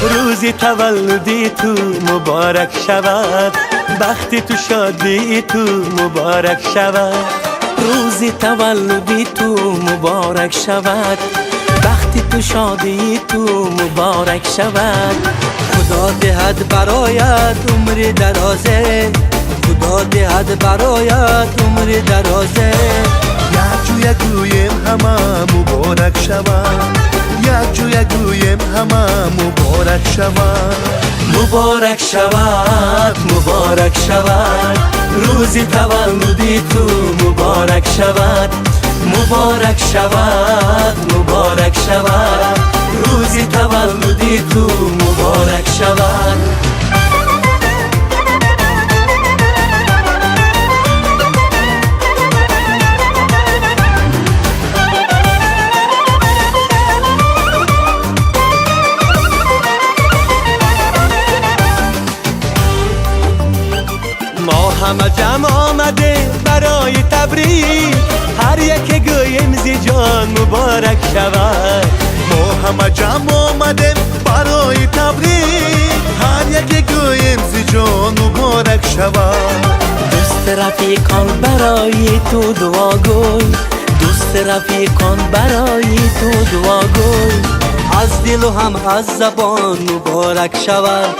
Рӯзи таваллуди ту муборак шавад, бахти ту шодии ту муборак шавад. Рӯзи таваллуди ту муборак шавад, бахти ту шодии ту муборак шавад. Худо диҳад бароят умри дарозе, Худо диҳад бароят умри дарозе. Якҷоя гӯем ҳама муборак шавад, якҷоя гӯем ҳама муборак шавад. Муборак шавад, муборак шавад, рӯзи таваллуди ту муборак шавад. Муборак шавад, муборак шавад, рӯзи таваллуди ту муборак шавад. Мо ҳама ҷамъ омадем барои табрик, ҳар яке гӯем зи ҷон муборак шавад. Мо ҳама ҷамъ омадем барои табрик, ҳар яке гӯем зи ҷон муборак шавад. Дӯст рафиқон барои ту дуогӯй, дӯст рафиқон барои ту дуогӯй. Аз дилу ҳам аз забон муборак шавад,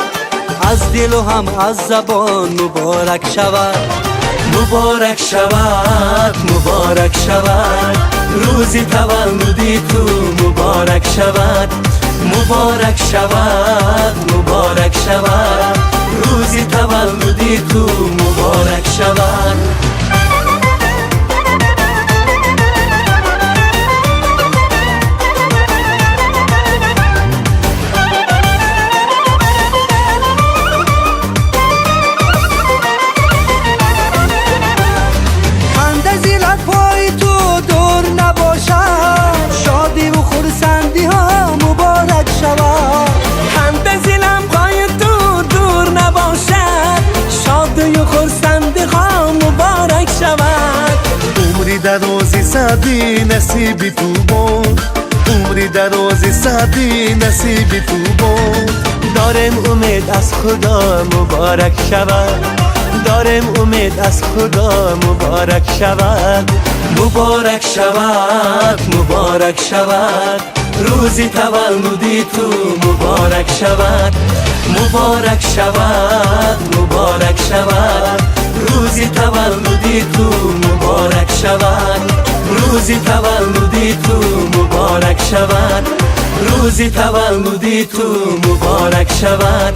аз дилу ҳам аз забон муборак шавад. Муборак шавад, муборак шавад, рӯзи таваллуди ту муборак шавад. Муборак шавад, муборак шавад, рӯзи таваллуди ту муборак шавад. Ханда зи лабҳои ту дур набошад, шодиву хурсандиҳо муборак шавад. Ханда зи лабҳои ту дур набошад, шодию хурсандиҳо муборак шавад. Умри дарози саъдӣ насиби ту бод, умри дарози саъдӣ насиби ту бод. Дорем умед аз Худо муборак шавад, дорем умед аз Худо муборак шавад. Муборак шавад, муборак шавад, рӯзи таваллуди ту муборак шавад. Муборак шавад, муборак шавад, рӯзи таваллуди ту муборак шавад. Рӯзи таваллуди ту муборак шавад, рӯзи таваллуди ту муборак шавад.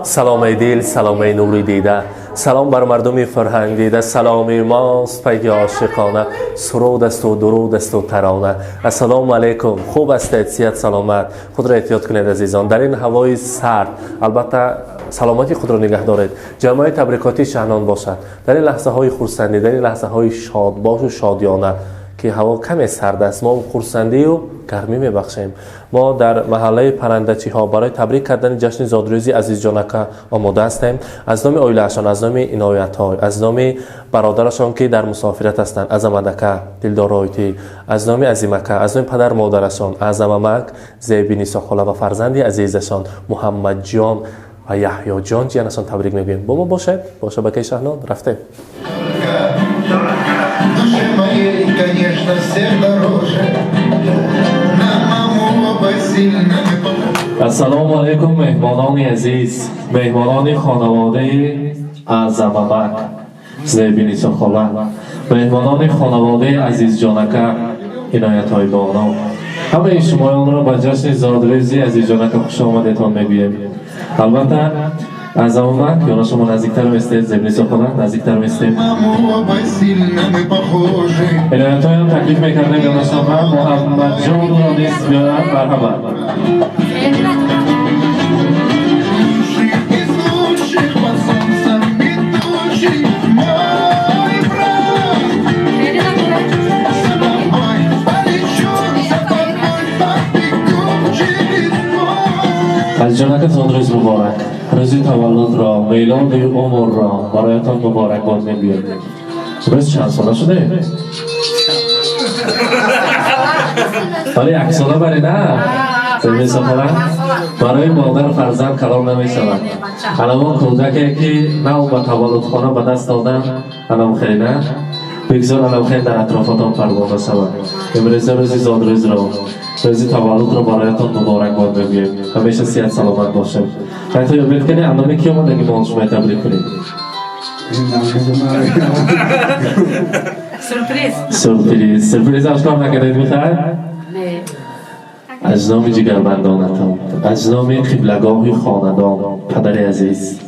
Салом эй дил, салом эй нури дида, салом бар мардуми фарҳанг дида, саломи мост пайги ошиқона, суруд асту дуруд асту тарона. Ассалому алайкум, хуб ҳастед, сиҳат саломат, худро эҳтиёт кунед азизон. Дар ин ҳавои сард албатта саломатии худро нигаҳ доред. Ҷамъаи табрикотии Шаҳнон бошад. Дар ин лаҳзаҳои хурсандӣ, дар ин лаҳзаҳои шодбошу шодиёна ки ҳаво каме сард аст, мо хурсандию гармӣ мебахшем. Мо дар маҳаллаи паррандачиҳо барои табрик кардани ҷашни зодрӯзи Азизҷонака омода ҳастем. Аз номи оилаашон, аз номи Иноятҳо, аз номи бародарашон ки дар мусофират ҳастанд, Азамадака, Дилдоройтӣ, аз номи Азимака, аз номи падар модарашон, Аъзамамак, Зебинисохола ва фарзанди азизашон Муҳаммадҷон ва Яҳёҷон ҷиянашон табрик мегӯем. Бо мо бошед, бо шабакаи Шаҳнон рафтем. Душе моей, конечно, всех дороже. На маму оба сильно мы похожи. Ассалому алайкум, меҳмонони азиз, меҳмонони хонаводаи Аъзамамак, Зебинисохола, меҳмонони хонаводаи Азизҷонака, Иноятҳои боно. Ҳамаи шумоёнро ба ҷашни зодрӯзи Азизҷонака хушомадетон мегӯем. Албатта, Аъзамамак, ёна шумо наздиктар местед, Зебинисохола наздиктар местед. Маму оба сильно мы похожи. Иноятҳоям таклиф мекардем ёна шумо Муҳаммадҷонро низ биёранд, марҳамат. Лучших из лучших под солнцем ведущий мой брат. За тобой полечу, за тобой побегу через море. Азизҷонака, зодрӯз муборак, рӯзи таваллудро, мелоди умрро бароятон муборакбод мегӯем. Рӯз чанд сола шудаед? Вале як сола баре на? Зебинисо хола? Барои модар фарзанд калон намешавад. Ҳаламон кӯдаке ки нав ба таваллудхона ба даст додан, анам хеле на? Бигзор анам хеле дар атрофатон парвона шавад. Имрӯза рӯзи зодрӯзро, рӯзи таваллудро бароятон муборакбод мегӯем. Ҳамеша сиҳат саломат бошед. Ҳайто ёбед кани андоме ки омадаги мо шумоя табрик кунем. Сюрприз. Сюрприз. Сюрприз ошкор накардед михай? Не. Аз номи ҷигарбандонатон, аз номи қиблагоҳи хонадон, падари азиз,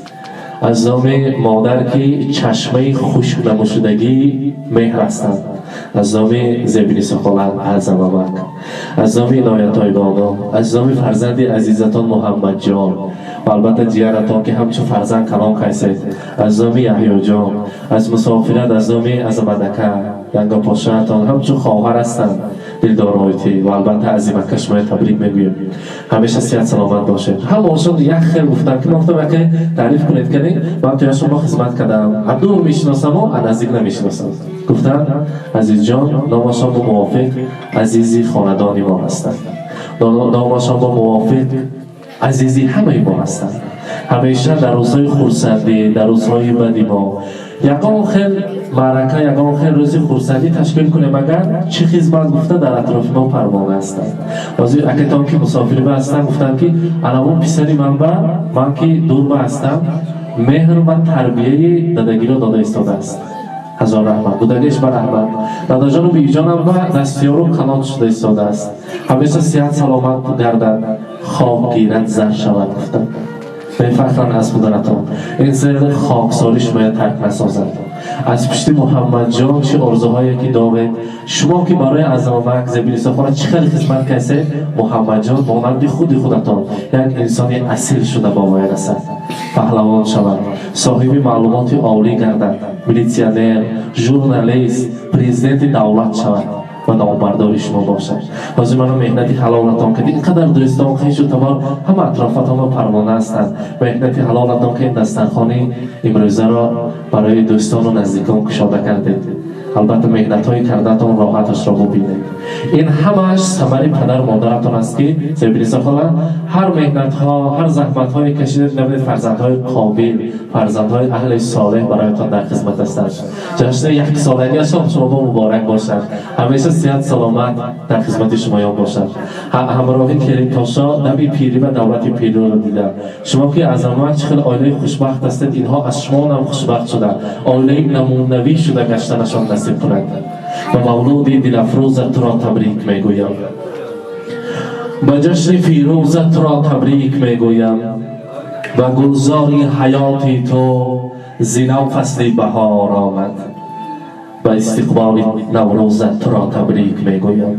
аз номи модар ки чашмаи хушкнамушудагии меҳр ҳастанд, аз номи Зебинисо хола Аъзамамак, аз номи Иноятойбоно, аз номи фарзанди азизатон Муҳаммадҷон ва албатта ҷиянатон ки ҳамчун фарзанд калон кайсед, аз номи Яҳёҷон, аз мусофират, аз номи Азамадака, янгопошаатон ҳамчун хоҳар ҳастанд дилдоройти ва албатта азимака шумоя табрик мегӯем. Ҳамеша сиҳат саломат бошед. Ҳамаошон як хел гуфтанд ки ман гуфтам яке таъриф кунед кани ман тоя шумо хизмат кардам, аз дур мешиносаму аз наздик намешиносам. Гуфтанд азизҷон, номашон бо мувофиқ азизи хонадони мо ҳастанд, номашон бо мувофиқ азизи ҳамаи мо ҳастанд. Ҳамеша дар рӯзҳои хурсандӣ, дар рӯзҳои бади мо ягон хел маърака, ягон хел рӯзи хурсандӣ ташкил кунем, агар чӣ хизмат гуфта дар атрофи мо парвона ҳастанд. Ҳозир акатон ки мусофириба ҳастанд, гуфтанд ки анавон писари ман ба ман ки дурба ҳастам, меҳр ва тарбияи дадагиро дода истодааст. Ҳазор раҳмат, будагиш ба раҳмат. Дадаҷону биҷонам ба дастёру қанот шуда истодааст. Ҳамеша сиҳат саломат гардад, хоб гирад зар шавад гуфтанд. Бефахран аз буданатон. Ин зер хоксорӣ шумоя тарк насозад. Аз пушти Муҳаммадҷон чӣ орзуҳое ки доред, шумо ки барои Аъзамамак Зебинисо хола чӣ хеле хизмат кардед, Муҳаммадҷон монанди худи худатон як инсони асил шуда ба воя расад, паҳлавон шавад, соҳиби маълумоти олӣ гардад, милитсионер, журналист, президенти давлат шавад ва номбардори шумо бошад. Ҳозир ману меҳнати ҳалолатон ки ин қадар дӯстон, хешу табор ҳама атрофатон парвона ҳастанд. Меҳнати ҳалолатон ки ин дастархони имрӯзаро барои дӯстону наздикон кушода кардед. Албатта меҳнатҳои кардаатон роҳаташро бубинед. Ин ҳамааш самари падару модаратон аст ки Зебинисо хола ҳар меҳнатҳо, ҳар заҳматҳое кашидед, набинед фарзандҳои қобил, фарзандҳои аҳли солеҳ бароятон дар хизмат ҳастанд. Ҷашни яксолагиашон шумо муборак бошад. Ҳамеша сиҳат саломат дар хизмати шумоён бошад. Ҳамроҳи келинтошо наби пирӣ ва давлати пириро дида. Шумо ки Аъзамамак чӣ хел оилаи хушбахт ҳастед, инҳо аз шумонам хушбахт шуда, оилаи намунавӣ шуда гаштанашон насиб кунад. Ба мавлуди дилафрӯзат туро табрик мегӯям. Ба ҷашни фирӯзат туро табрик мегӯям. Ба гулзори ҳаёти ту зинав фасли баҳор омад. Ба истиқболи наврӯзат туро табрик мегӯям.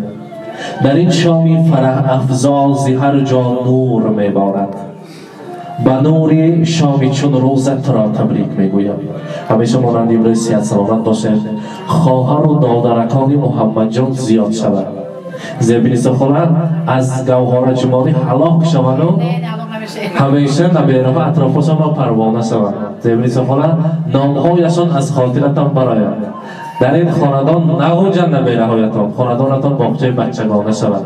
Дар ин шоми фараҳафзо зи ҳар ҷо нур меборад. Ба нури шоми чун рӯзат туро табрик мегӯям. Ҳамеша монанди имрӯз сиҳат саломат бошед. Хоҳару додаракони Муҳаммадҷон зиёд шавад. Зебинисо хола аз гавҳораҷумонӣ ҳалок шаваду ҳамеша набераҳо атрофашонро парвона шаванд. Зебинисо хола номҳояшон аз хотиратон барояд. Дар ин хонадон нағунҷанд набераҳоятон, хонадонатон боғчаи бачагона шавад.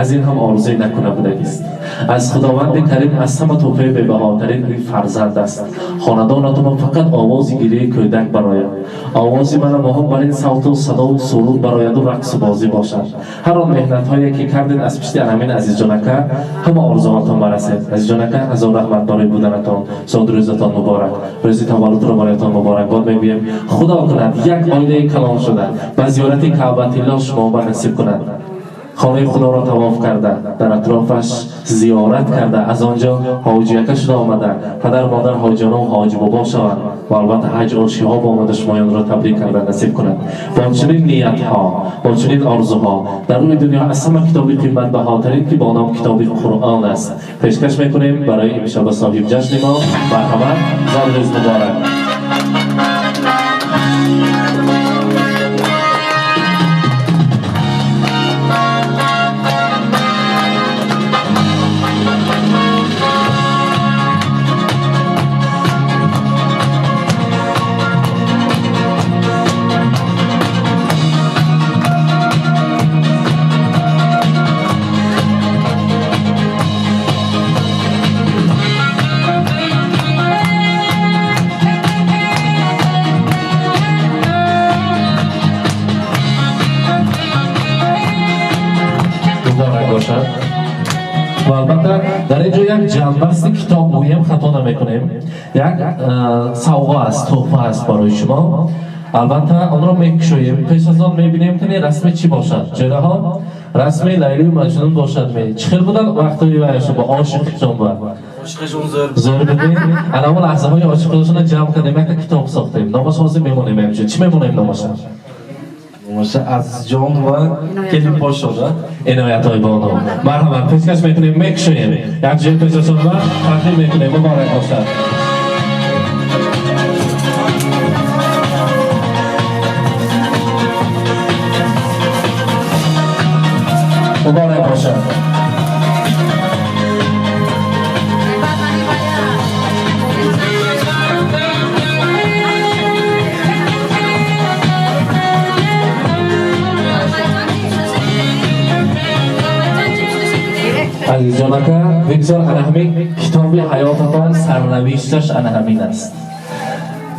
Аз ин ҳам орзуи накуна будагист. Аз Худованди Карим аз ҳама тӯҳфаи бебаҳотарин ин фарзанд аст. Хонадонатон фақат овози гирияи кӯдак барояд. Овози мана моҳон бар ин савту садову суруд барояду рақсу бозӣ бошад. Ҳар он меҳнатҳое ки кардед аз пишти анамин азизҷонака, ҳама орзуҳотон барасед. Азизҷонака, ҳазор раҳмат барои буданатон. Зодрӯзатон муборак. Рӯзи таваллудро бароятон муборакбод мегӯем. Худо кунад як оилаи калон шуда ба зиёрати Каъбатилло шумо ба насиб кунад. Хонаи Худоро тавоф карда, дар атрофаш зиёрат карда, аз он ҷо ҳоҷияка шуда омада, падар модар ҳоҷиёну ҳоҷи бобо шаванд ва албатта ҳаҷ ошиҳо бо омада шумоёнро табрик карда насиб кунад. Бо чунин ниятҳо, бо чунин орзуҳо дар рӯи дунё аз ҳама китоби қиматбаҳотарин ки бо ном китоби Қуръон аст пешкаш мекунем барои имшаба соҳиб ҷашни мо. Марҳамат, зодрӯз муборак. бошад. Ва албатта дар ин ҷо як ҷамъбасти китоб муҳим хато намекунем. Як савғо аст, туҳфа аст барои шумо. Албатта онро мекушоем. Пеш аз он мебинем ки расми чӣ бошад. Ҷараҳо расми Лайлию Маҷнун бошад. Чӣ хел буданд вақтҳои ваяшо бо ошиқшон ба? Ошиқшон зӯр. Зӯр будем. Ана он лаҳзаҳои ошиқшонро ҷамъ кардем, якта китоб сохтем. Номаш ҳозир мемонем ҳамчун. Чӣ мемонем номаша? Номаша Азизҷон ва Келинпошо, да? Иноятҳои бону. Марҳамат, пешкаш мекунем, мекушоем. Як ҷои пешашон ва тақдим мекунем. Муборак бошад. Муборак бошад. Азизҷон ака, бигзор ана ҳамин китоби ҳаётатон сарнавишташ ана ҳамин аст.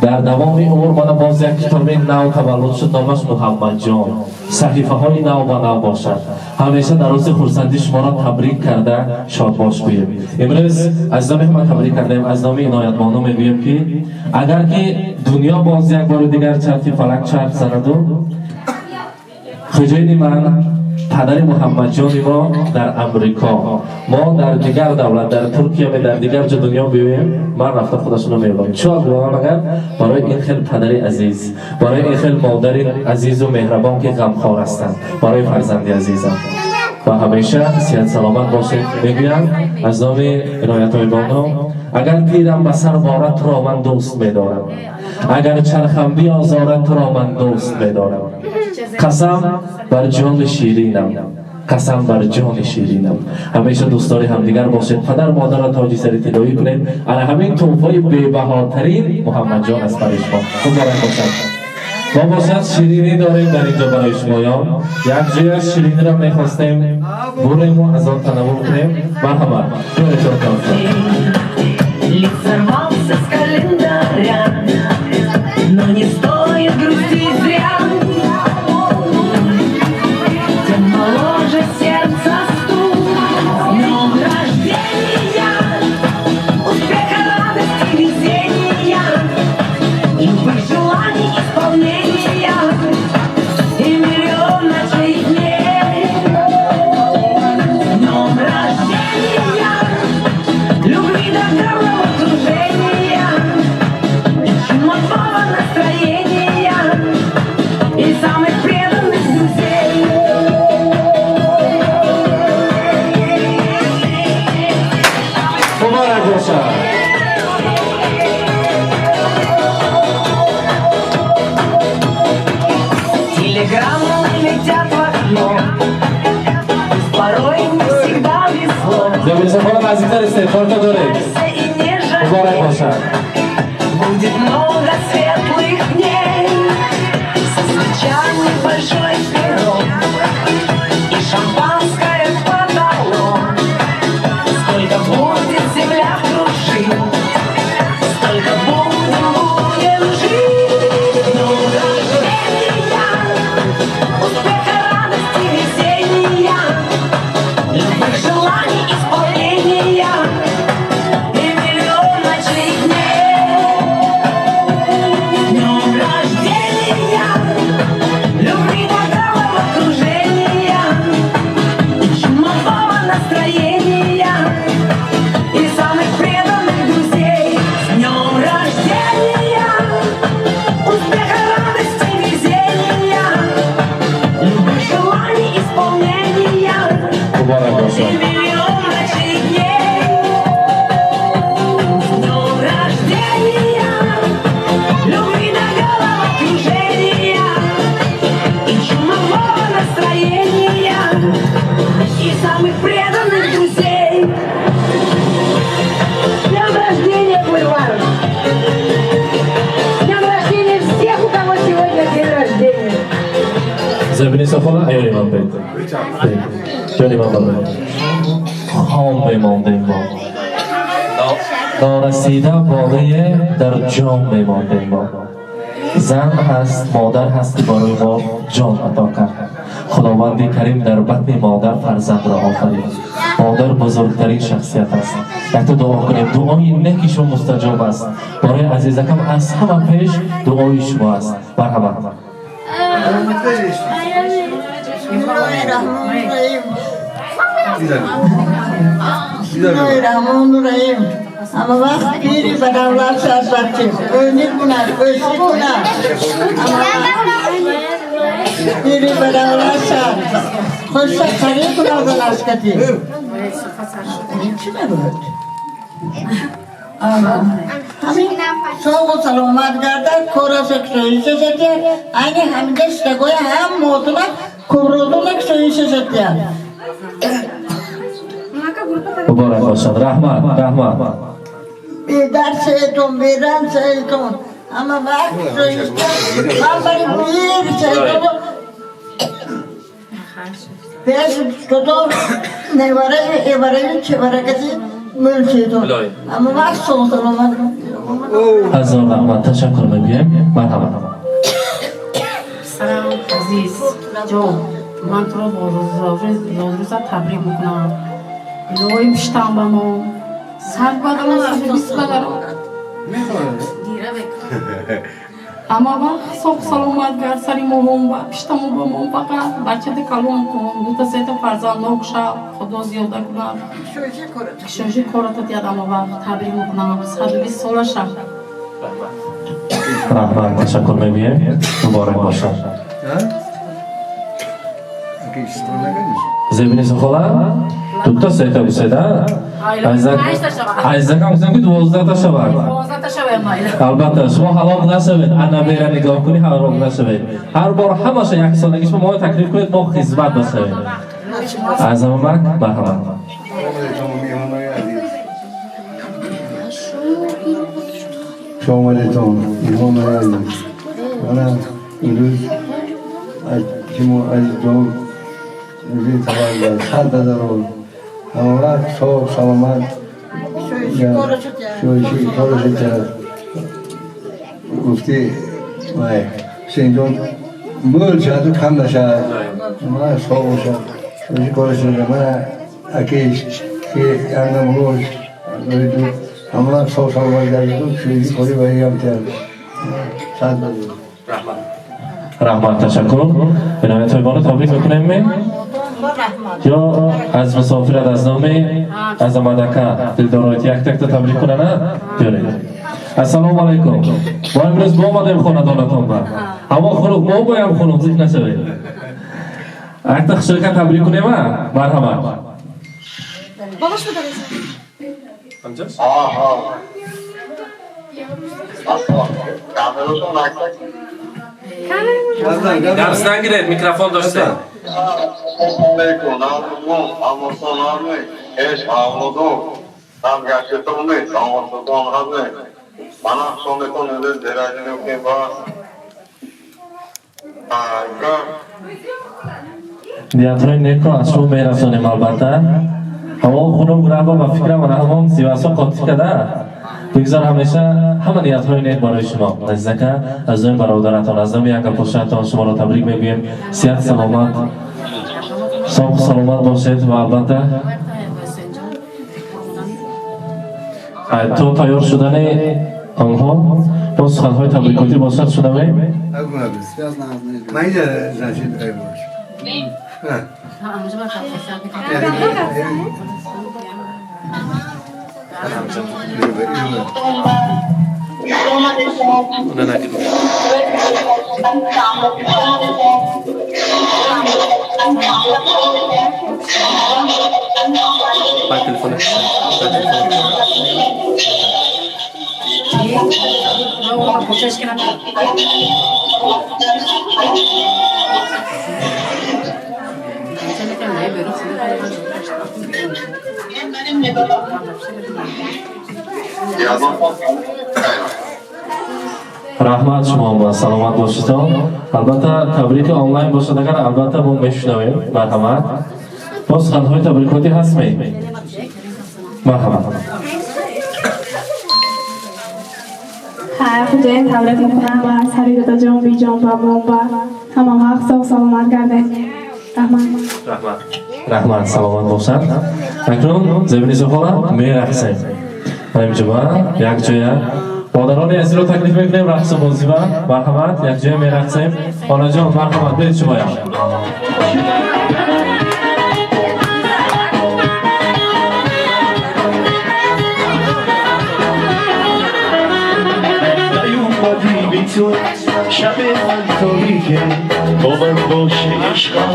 Дар давоми умр мана боз як китоби нав таваллуд шуд, номаш Муҳаммадҷон. Саҳифаҳои нав ба нав бошад. Ҳамеша дар рӯзи хурсандӣ шуморо табрик карда шодбош гӯем. Имрӯз аз номи ҳама табрик кардаем, аз номи Иноятбону мегӯем ки агар ки дунё боз як бори дигар чархи фалак чарх занаду хуҷайни ман падари Муҳаммадҷони мо дар Амрико, мо дар дигар давлат, дар Туркия, дар дигар ҷо дунё биёем, ман рафта худашонро мебарам. Чо гӯям агар барои ин хел падари азиз, барои ин хел модари азизу меҳрабон ки ғамхор ҳастанд, барои фарзанди азизам. Ва ҳамеша сиҳат саломат бошед мегӯям аз номи Иноятҳои бону. Агар пирам ба сар борад туро ман дӯст медорам, агар чархам биозорад туро ман дӯст медорам. Қасам бар ҷони ширинам, қасам бар ҷони ширинам. Ҳамеша дӯстдори ҳамдигар бошед, падар модарро тоҷи сари тиллоӣ кунед. Ана ҳамин туҳфаи бебаҳотарин Муҳаммадҷон аст барои шумо. Муборак бошад. Мо бошад ширинӣ дорем дар инҷо барои шумоён. Як ҷоя шириниро мехостем бурему аз он танаввул кунем. Марҳамат, ҷонитон тонфа. Лист сорвался с календаря, но не стоит грустить зря. Тем моложе сердце стук. С днем рождения, успеха, радости, везения, любых желаний исполнения и миллион ночей дней. С днем рождения, любви до головокружения и чумового настроения и самых преданных друзей. Муборак бошад. Телеграммы летят в окно, порой не всегда везло. Забирсафора наздиктар истед, форта доред. И не жалей. Муборак бошад. Будет много светлых дней, со свечами большой пирог и шампанское потолок. Сколько будет земля кружить, столько будем жить. С днем рождения, успеха, радости, везения, любых желаний исполнения и миллион ночей дней. С днем рождения, любви до головокружения и чумового настроения и самых преданных друзей. С днем рождения, успеха, радости, везения, любых желаний исполнения Муборак бошад. и миллион ночей дней. С днем рождения, любви до головокружения и чумового настроения и самых преданных друзей. С днем рождения, Гульвар! С днем рождения всех, у кого сегодня день рождения! Забирсафора аёри ман бед. Ҷони ман барои. Хом мемондем мо. Норасида бодае дар ҷом мемондем мо. Зан ҳаст, модар ҳаст ки барои мо ҷон ато кард. Худованди Карим дар батни модар фарзандро офарид. Модар бузургтарин шахсият аст. Якто дуо кунем, дуои неки шумо мустаҷоб аст. Барои азизакам аз ҳама пеш дуои шумо аст. Марҳамат. Bismillahirrahmanirrahim. Ама вақт пири ба давлат шад баче. Ӯни кунад, ӯши кунад. Пири ба давлат шад. Хушта қари кунад лашкати. Чӣ мебуд? Ҳамин соғу саломат гардад, кораша кушоиша шадия. Айни ҳамида шитагоя ҳам мотуна кубродуна кушоиша шадия. Муборак бошад. Раҳмат, раҳмат. Бедар шайтон, беран шайтон. Ама вақт шоиста, ман бари пир шайтон. Пеш кудо невараи, эвараи, чеваракати мул шайтон. Ама вақт соғ саломат. Ҳазор раҳмат, ташаккур мегӯем. Марҳамат. Писарам азиз ҷон, ман туро бо рӯзат табрик мекунам. Илоҳи пиштам ба мо сар бадарон, саду бист бадарон. Ама вақт соғ саломат гард, сари моҳон ба пиштаму ба мо фақат бачата калон кун, дута сета фарзандок шав, Худо зиёда кунад. Кишоши кората диҳад. Ама вақт табрик мекунам, 120 сола шав. Раҳмат, ташаккур мегӯем. Муборак бошад. Зебинисо хола, дута сета бусед, а? Азизакам гуфтам ки 12та шавад. Албатта, шумо ҳалок нашавед, ана бера нигоҳ кунӣ, ҳалок нашавед. Ҳар бор ҳамаша яксолаги шумо моро таклиф кунед, мо хизмат бошавем. Азамамак, марҳамат. Шомадетон, меҳмонои азиз. Мана имрӯз аз шумо азизон рӯзи таваллуд, сад ҳазорон ҳамавақт соғ саломат, шоиши кораша ҷаҳат. Гуфти вай Ҳусейнҷон мӯл шаду кам нашад, мана соғ бошад, шоиши кораша ҷаҳат. Мана акиш ки янамрош ҳамавақт соғ саломат гардиду шоиши кори вайам тиҳад. Сад ҳазор. Раҳмат, ташаккур. Бинои Тойбону табрик мекунем. Ё аз мусофират аз номи Азамадака дилдороит як такта табрик кунана? Биёред. Ассалому алайкум. Мо имрӯз бо омадем хонадонатон ба. Ҳаво хунук, мо боям хунук, зик нашавед. Якта хушрика табрик кунем, а? Марҳамат. Гап нагиред, микрофон доште. Ниятҳои некро аз шумо мерасонем, албатта. Ҳаво хунук раҳба ба фикрам ана ҳамон сивасо қотӣ када. Бигзор ҳамеша ҳама ниятҳои нек барои шумо. Азизака, аз номи бародаратон, аз номи якапошаатон шуморо табрик мегӯем. Сиҳат саломат, соғ саломат бошед ва албатта то тайёр шудани онҳо боз суханҳои табрикотӣ бошад шунавем. Раҳмат шумо, саломат бошедон. Албатта табрики онлайн бошад агар, албатта мо мешунавем. Марҳамат. Боз суханҳои табрикотӣ ҳастме? Марҳамат. Худоям табрик мекунам ба сари дадаҷон, биҷон, ба мом, ба ҳама вақт соғ саломат гардед. Раҳмат. Раҳмат. Раҳмат, саломат бошанд. Акнун Зебинисо хола мерақсем. Ҳаминҷоба якҷоя модарони азизро таклиф мекунем рақсу бозиба. Марҳамат, якҷоя мерақсем. Хонаҷон, марҳамат, беред шумоям. شب من تاریکه با من باشه عشقم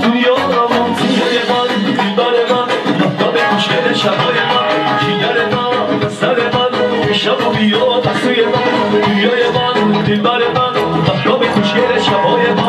تو یادم تیره من دیبر من مهتاب خوشگل شبای من جیگر من سر من شب و بیا سوی من دنیای من دلبر من مهتاب خوشگل شبای من.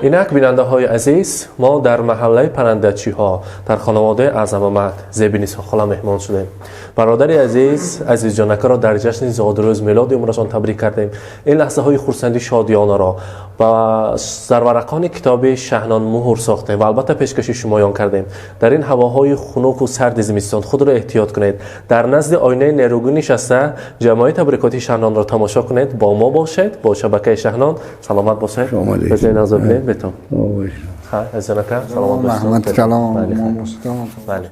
Инак, бинандаҳои азиз, мо дар маҳаллаи паррандачиҳо дар хонаводаи Аъзамамад Зебинисо хола меҳмон шудем. Бародари азиз, Азизҷонакаро дар ҷашни зодрӯз мелоди умрашон табрик кардем. Ин лаҳзаҳои хурсанди шодиёнаро ба зарварақони китоби Шаҳнон муҳур сохтем ва албатта пешкаши шумоён кардем. Дар ин ҳавоҳои хунуку сарди зимистон худро эҳтиёт кунед. Дар назди оинаи нерӯгӣ нишаста ҷамъои табрикоти Шаҳнонро тамошо кунед. Бо мо бошед, бо шабакаи Шаҳнон. Саломат бошед. Бетон. Азизҷонака, саломат бошед. Раҳмат калом. Бале.